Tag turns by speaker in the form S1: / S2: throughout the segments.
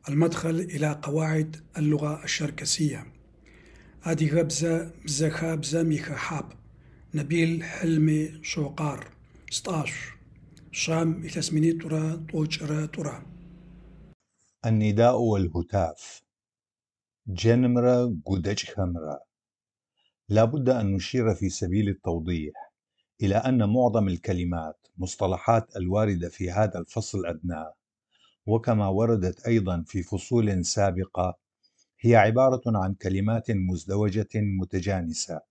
S1: المدخل إلى قواعد اللغة الشركسية. Адыгэбзэ бзэхабзэм ихэхьапӏ. Набил Хьилми Шокъар. Стӏашъу. Шам, илъэс минитӏурэ тӏокӏырэ тӏурэ.
S2: النداء والهتاف Джэнымрэ гудэчӏхэмрэ. لا بد أن نشير في سبيل التوضيح إلى أن معظم الكلمات مصطلحات الواردة في هذا الفصل أدناه، وكما وردت أيضا في فصول سابقة، هي عبارة عن كلمات مزدوجة متجانسة،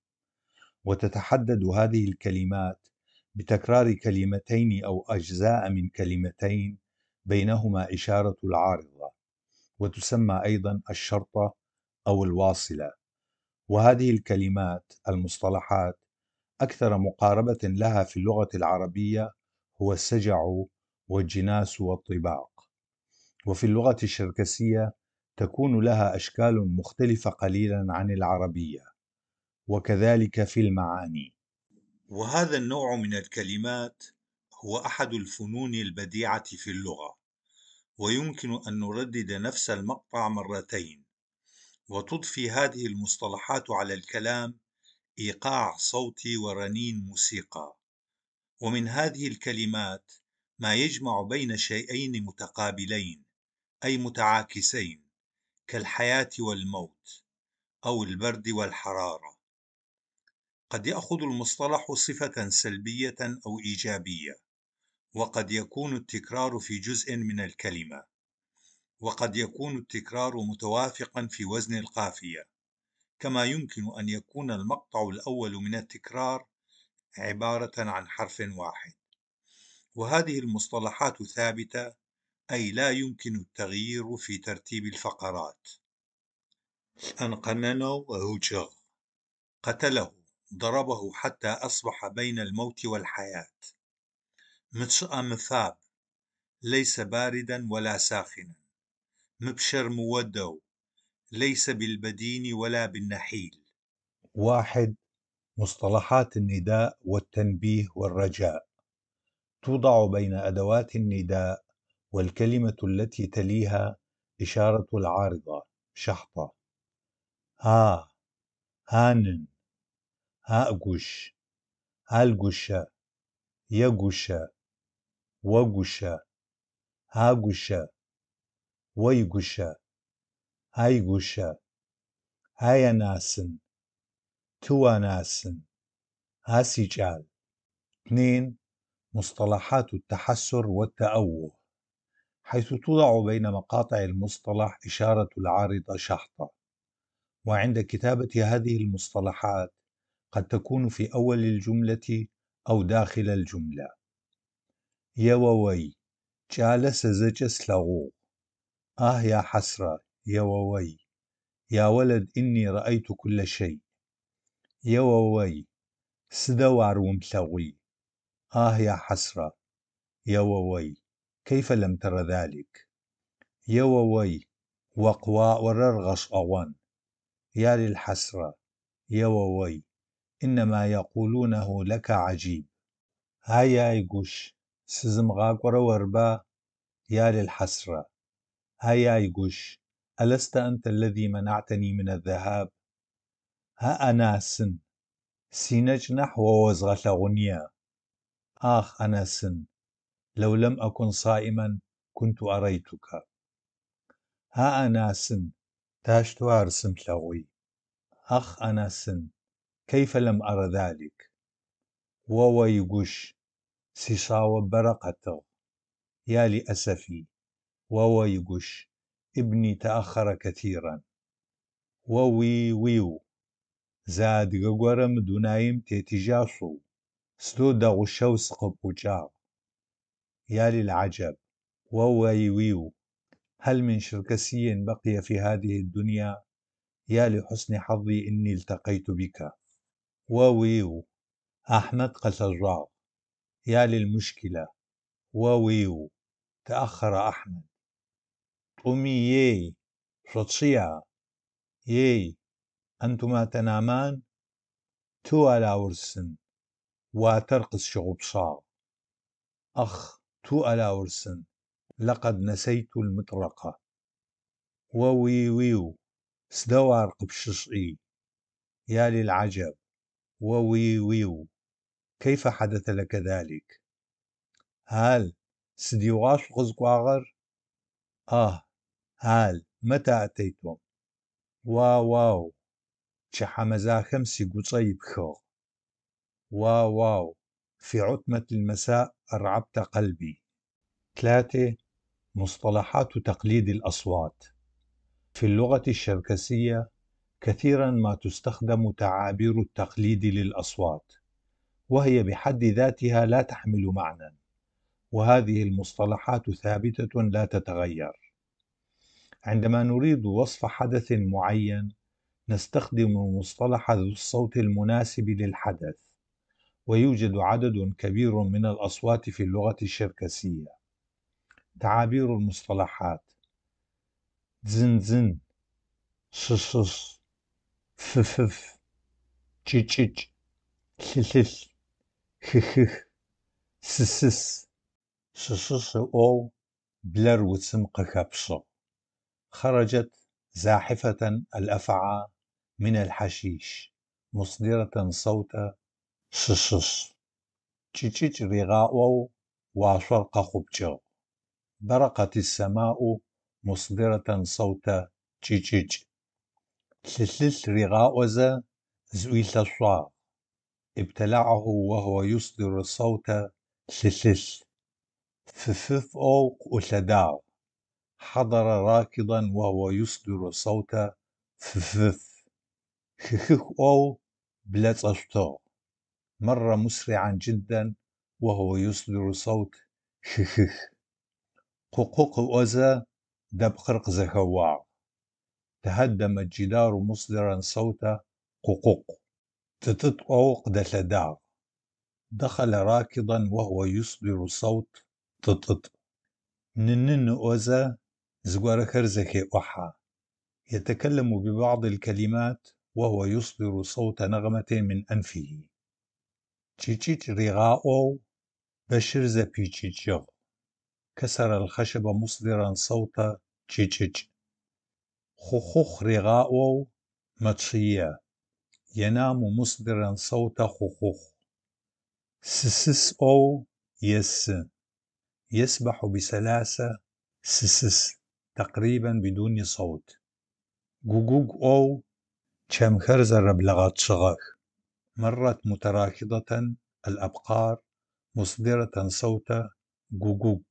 S2: وتتحدد هذه الكلمات بتكرار كلمتين أو أجزاء من كلمتين بينهما إشارة العارضة، وتسمى أيضا الشرطة أو الواصلة. وهذه الكلمات المصطلحات أكثر مقاربة لها في اللغة العربية هو السجع والجناس والطباق، وفي اللغة الشركسية تكون لها أشكال مختلفة قليلا عن العربية، وكذلك في المعاني. وهذا النوع من الكلمات هو أحد الفنون البديعة في اللغة، ويمكن أن نردد نفس المقطع مرتين، وتضفي هذه المصطلحات على الكلام إيقاع صوتي ورنين موسيقى. ومن هذه الكلمات ما يجمع بين شيئين متقابلين أي متعاكسين، كالحياة والموت أو البرد والحرارة. قد يأخذ المصطلح صفة سلبية أو إيجابية، وقد يكون التكرار في جزء من الكلمة، وقد يكون التكرار متوافقا في وزن القافية، كما يمكن أن يكون المقطع الأول من التكرار عبارة عن حرف واحد. وهذه المصطلحات ثابتة، أي لا يمكن التغيير في ترتيب الفقرات. أنقننو هوجغ، قتله، ضربه حتى أصبح بين الموت والحياة. متشأ مفاب، ليس باردا ولا ساخنا. مبشر مودو، ليس بالبدين ولا بالنحيل. 1. مصطلحات النداء والتنبيه والرجاء توضع بين أدوات النداء والكلمة التي تليها إشارة العارضة شحطة. ها، هانن، هاغوش، هالغوشة، يغوشة، وغوشة، هاغوشة، ويغوشة، هايغوشة، هايناسن، تواناسن، هاسيجال. 2. مصطلحات التحسر والتأوه، حيث توضع بين مقاطع المصطلح إشارة العارضة شحطة. وعند كتابة هذه المصطلحات قد تكون في أول الجملة أو داخل الجملة. يووي جالس زجس لغو، آه يا حسرة، يووي يا ولد إني رأيت كل شيء. يووي سدوار ومثوي، آه يا حسرة، يووي كيف لم تر ذلك. يووي وقواء وررغش أوان، يا للحسرة، يووي إنما يقولونه لك عجيب. هاي يقش سزمغاكورا وربا، يا للحسرة. هاي يقش ألست أنت الذي منعتني من الذهاب؟ ها أنا سن سينج نحو وزغثغنيا. آخ أنا سن، لو لم أكن صائما كنت أريتك. ها أنا سن تاشتوار سمثلغوي. أخ أنا سن، كيف لم أر ذلك؟ وويقش سيشاو برقته، يا لأسفي. وويقش ابني تأخر كثيرا. ووي ويو زاد قورم دونايم تيتجاسو سدو دغشو سقب وجاغ، يا للعجب. وويويو هل من شركسي بقي في هذه الدنيا؟ يا لحسن حظي إني التقيت بك. وويو أحمد قتل، يا للمشكلة. وويو تأخر أحمد. طمي يي شطشيا يي أنتما تنامان؟ تو ألاورسن وترقص شغبشاغ. أخ تو ألاورسن لقد نسيت المطرقة. О-уи-уиу! Сыдэу ар къыпщышӏи? Я лилгӏаджэб! О-уи-уиу! Кайфа хӏадэса лака залик? Ал, сыдигъуа шъукъызыкӏуагъэр? Ах, ал, мата атайтум? Уа-уау! Пчыхьэ мэзахэм сигучӏэ ипхыгъ. Уа-уау! Фи гӏутмат аль-масаӏ аргӏабта къэлби. 3. مصطلحات تقليد الأصوات. في اللغة الشركسية كثيرا ما تستخدم تعابير التقليد للأصوات، وهي بحد ذاتها لا تحمل معنى، وهذه المصطلحات ثابتة لا تتغير. عندما نريد وصف حدث معين، نستخدم مصطلح ذو الصوت المناسب للحدث، ويوجد عدد كبير من الأصوات في اللغة الشركسية. تعابير المصطلحات: дзын-дзын، щыщыщ، фыфыф، кӏыкӏыкӏ، лъылъылъ، хыхых، сысыс. Щыщыщ ыӏоу блэр уцым къыхэпшыгъ. خرجت زاحفة الأفعى من الحشيش مصدرة صوت щыщыщ. Кӏыкӏыкӏ ригъаӏоу уашъор къэхъупкӏыгъ. برقت السماء مصدرة صوت кӏыкӏыкӏ. Лъылъылъ ригъаӏозэ зыӏуилъэшъуагъ. ابتلعه وهو يصدر صوت лъылъылъ. Фыфыф ӏоу къыӏулъэдагъ. حضر راكضا وهو يصدر صوت фыфыф. Хыхых ӏоу блэцӏэшъутыгъ. مر مسرعا جدا وهو يصدر صوت хыхых. Къукъукъ ыӏозэ дэпкъыр къызэхэуагъ. تهدم الجدار مصدرا صوت къукъукъ. Тӏытӏытӏ ӏоу къыдэлъэдагъ. دخل راكضا وهو يصدر صوت тӏытӏытӏ. Нынын ыӏозэ зыгорэхэр зэхеӏухьэ. يتكلم ببعض الكلمات وهو يصدر صوت نغمة من أنفه. Кӏыкӏыкӏ ригъаӏоу бэщыр зэпикӏыкӏыгъ. كسر الخشب مصدرا صوت кӏыкӏыкӏ. Хъухъухъ ригъаӏоу мэчъые. ينام مصدرا صوت хъухъухъ. Сысыс ӏоу есы. يسبح بسلاسة сысыс تقريبا بدون صوت. Гугугу ӏоу чэмхэр зэрэблэгъэчъыгъэх. مرت متراكضة الأبقار مصدرة صوت гугугу.